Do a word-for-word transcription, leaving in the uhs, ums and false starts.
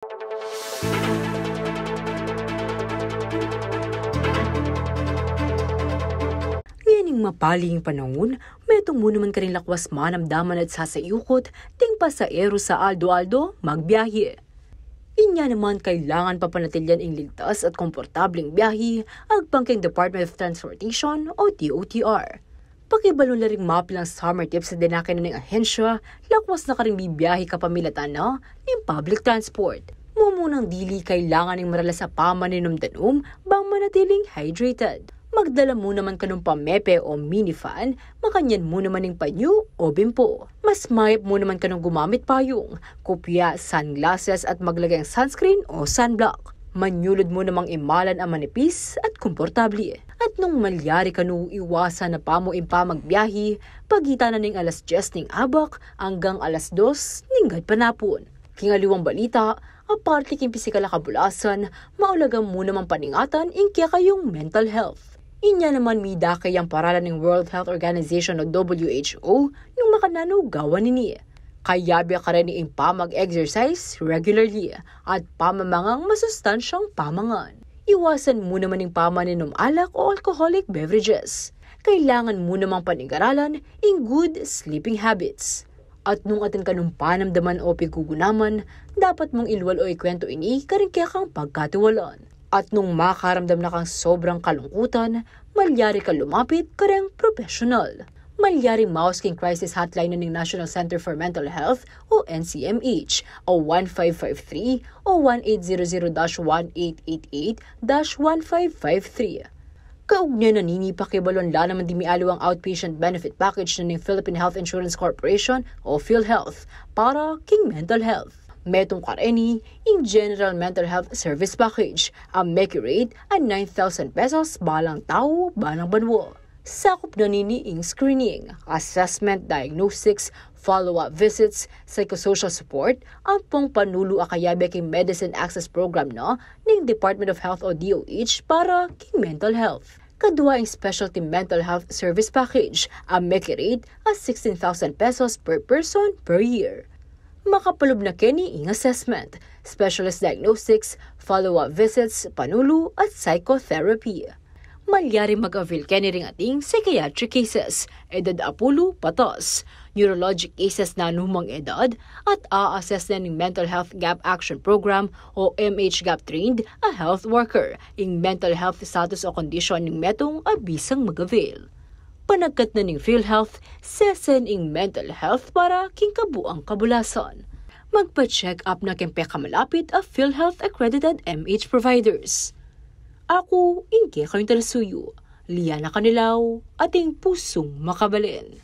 Ngening mapaling panaun, metung mu naman karing lakwas manamdaman at sasayukut ding pasaheru sa aldo-aldo magbiyahe. Inya naman kailangan papanatilian ing ligtas at komportabling biyahe agpang king Department of Transportation o D O T R. Pakibalun la ring mapilang summer tips a dinake na ning ahensya, lakwas na karing bibiyahe kapamilatan na ning public transport. Mumunang dili, kailangan ing maralas a pamaninum danum bang manatiling hydrated. Magdala mu naman kanung pamepe o mini fan, makanyan mu naman ing panyu o bimpo. Mas mayap mu naman kanung gumamit payung, kupya, sunglasses at maglagay ng sunscreen o sunblock. Manyulud mu namang imalan a manipis at komportable. At nung malyari kanu, iwasan na pamu ing pamagbiyahe pagitan na ning alas dyes ning abak anggang alas dos ning gadpanapun. King aliwang balita, aparte king pisikal a kabulasan, maulaga mu namang paningatan ing kekayung mental health. Inya naman midake yang paralan ning World Health Organization o W H O nung makananu gawan nini. Kayabe kareni ing pamag-exercise regularly at pamamangang masustansyang pamangan. Iwasan mu naman ing pamaninum alak o alcoholic beverages. Kailangan mu namang panigaralan ing good sleeping habits. At nung atin kanung panamdaman o pigugunaman, dapat mung ilwal o ikwento ini karing kekang pagkatiwalan. At nung makaramdam na kang sobrang kalungkutan, malyari ka lumapit kareng propesyonal. Malyaring maus king crisis hotline na ning National Center for Mental Health o N C M H, o one five five three o one eight zero zero dash one eight eight eight dash one five five three. Kaugnay na nini, pakibalun la naman ding mialiwang outpatient benefit package na ning Philippine Health Insurance Corporation o PhilHealth para king mental health. Metung kareni ing General Mental Health Service Package a meki rate a nine thousand pesos balang tau, balang banua. Sakup na nini ing screening, assessment, diagnostics, follow-up visits, psychosocial support, ampong panulu a kayabe king Medicine Access Program na ning Department of Health o D O H para king mental health. Kadua ing Specialty Mental Health Service Package a meki rate a sixteen thousand pesos per person per year. Makapalub na keni ing assessment, specialist diagnostics, follow-up visits, panulu at psychotherapy. Malyari mag-avail keni ring atin psychiatric cases, edad apulu patas, neurologic cases na anumang edad, at a-assess na ning Mental Health Gap Action Program o M H gap trained a health worker ing mental health status o kondisyon ning metung a bisang mag-avail. Panagkat na ning PhilHealth, sesen ing mental health para king kabuang kabulasan. Magpa-check up na king pekamalapit a PhilHealth accredited M H providers. Aku ing kekayung talasuyu, Liana Canilao, ating pusung makabalen.